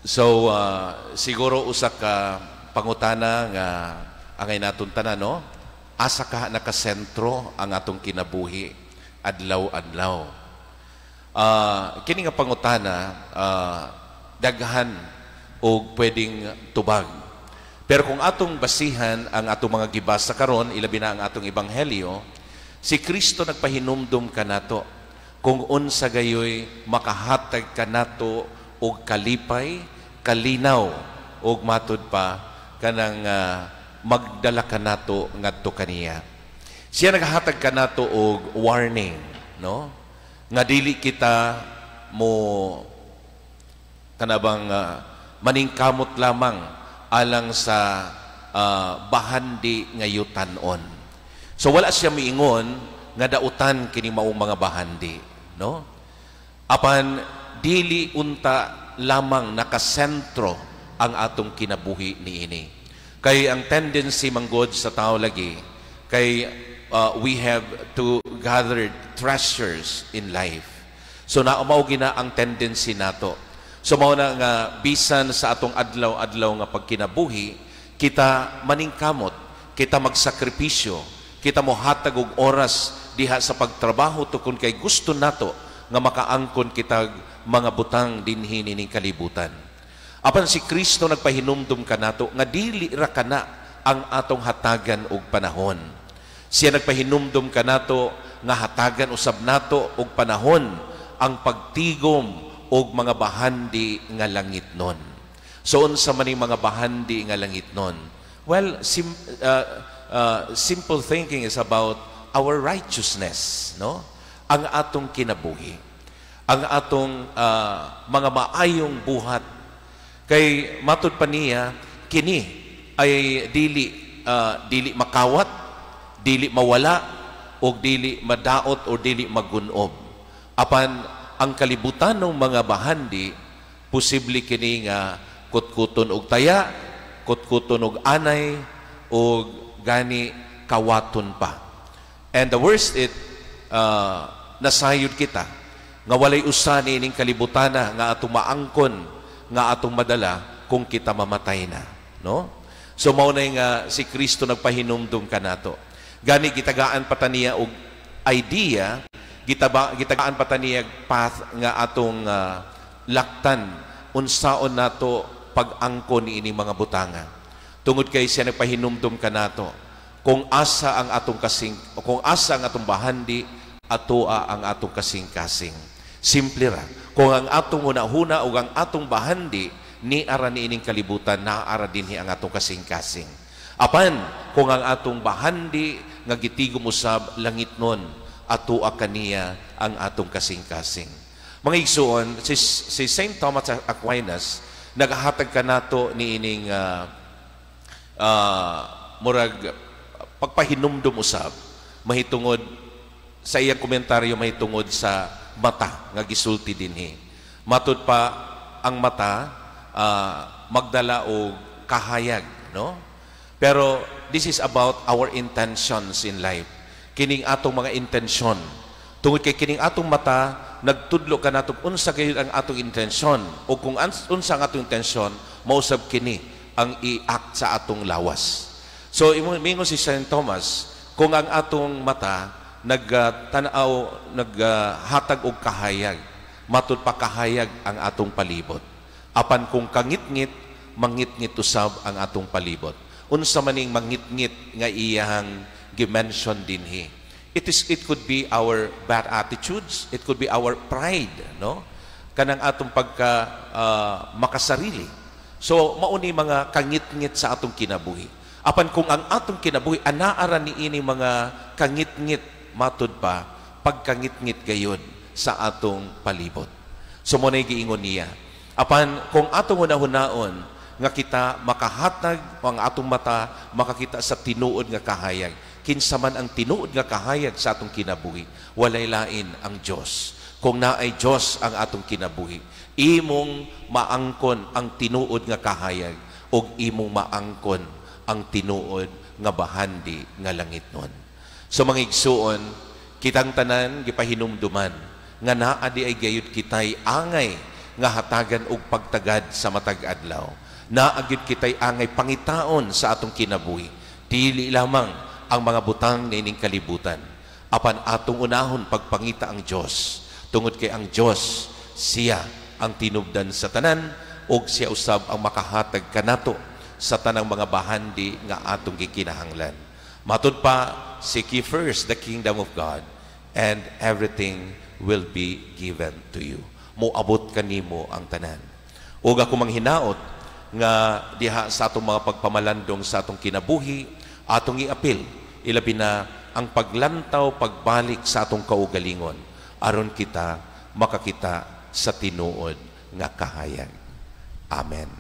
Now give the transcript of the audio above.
So siguro usa ka pangutana nga angay naton tanan, no? Asa ka nakasentro ang atong kinabuhi adlaw-adlaw? Kini nga pangutana, daghan og pwedeng tubag. Pero kung atong basihan ang atong mga gibasa karon, ilabi na ang atong ebanghelyo, si Kristo nagpahinumdum kanato kung unsa gayoy makahatag kanato og kalipay, kalinaw og matud pa kanang magdala kanato ngadto kaniya. Siya naghatag kanato og warning, no? Nga dili kita mo kanabang maningkamot lamang alang sa bahandi nga yutanon. So wala siya miingon nga dautan kini maong mga bahandi, no? Apan dili unta lamang nakasentro ang atong kinabuhi niini. Kay ang tendency manggod sa tao lagi kay we have to gather treasures in life. So na mao gina ang tendency nato. So mao na nga bisan sa atong adlaw-adlaw nga pagkinabuhi, kita maningkamot, kita magsakripisyo, kita mohatag og oras diha sa pagtrabaho tukon kay gusto nato nga makaangkon kitag mga butang dinhi nining kalibutan. Apan si Kristo nagpahinumdum kanato nga dili ra kana ang atong hatagan og panahon. Siya nagpahinumdum kanato nga hatagan usab nato og panahon ang pagtigom og mga bahandi nga langitnon. So unsa man ning mga bahandi nga langitnon? Well, simple thinking is about our righteousness, no? Ang atong kinabuhi, ang atong mga maayong buhat. Kay matud pa niya, kini ay dili makawat, dili mawala, o dili madaot o dili magunob. Apan ang kalibutan ng mga bahandi, posible kini nga kutkuton og taya, kutkuton og anay, og gani kawaton pa. And the worst it, nasayod kita nga walay usa niining kalibutana nga atong maangkon, nga atong madala kung kita mamatay na, no? So mao na nga si Kristo nagpahinumdum kanato. Gani gitagaan pa ta niya og idea, gitagaan pa ta niya path nga atong laktan unsaon nato pag-angkon niini mga butanga. Tungod kay siya nagpahinumdum kanato kung asa ang atong bahandi, atoa ang atong kasing-kasing. Simple ra. Kung ang atong hunahuna o ang atong bahandi ni ara niining kalibutan, naa ra dinhi ang atong kasing-kasing. Apan kung ang atong bahandi nga gitigom usab langitnon, atoa kaniya ang atong kasing-kasing. Mga igsuon, si Saint Thomas Aquinas naghatag kanato niining murag pagpahinumdum usab mahitungod sa iyang komentaryo mahitungod sa mata nga gisulti dinhi. Matud pa ang mata magdala og kahayag, no? Pero this is about our intentions in life. Kining atong mga intensyon. Tungod kay kining atong mata nagtudlo kanato unsa gayud ang atong intensyon o kung unsa ang atong intensyon, mausab kini ang i-act sa atong lawas. So mingon si Saint Thomas, kung ang atong mata nagtanaw, naghatag og kahayag, matud pa kahayag ang atong palibot. Apan kung kangitngit, mangitngit usab ang atong palibot. Unsa man ning mangitngit nga iyang gi-mention dinhi? It could be our bad attitudes, it could be our pride, no? Kanang atong pagka makasarili. So mauni mga kangitngit sa atong kinabuhi. Apan kung ang atong kinabuhi anaa ra niini mga kangitngit, matud pa pagkangitngit gayod sa atong palibot. So mao nay giingon niya. Apan kung atong hunahunaon nga kita makahatag ang atong mata makakita sa tinuod nga kahayag, kinsa man ang tinuod nga kahayag sa atong kinabuhi? Walay lain, ang Dios. Kung naay Dios ang atong kinabuhi, imong maangkon ang tinuod nga kahayag ug imong maangkon ang tinuod nga bahandi nga langitnon. So mga igsuon, kitang tanan gipahinumduman nga naa di ay gayud kitay angay nga hatagan og pagtagad sa matag adlaw. Naa gyud kitay angay pangitaon sa atong kinabuhi. Dili lamang ang mga butang niining kalibutan. Apan atong unahon pagpangita ang Dios, tungod kay ang Dios siya ang tinubdan sa tanan ug siya usab ang makahatag kanato sa tanang mga bahandi nga atong gikinahanglan. Matud pa, seek ye first the kingdom of God and everything will be given to you. Moabot kanimo ang tanan. Ug ako manghinaot nga diha sa atong mga pagpamalandong sa atong kinabuhi, atong iapil, ilabi na ang paglantaw, pagbalik sa atong kaugalingon, aron kita makakita sa tinuod nga kahayag. Amen.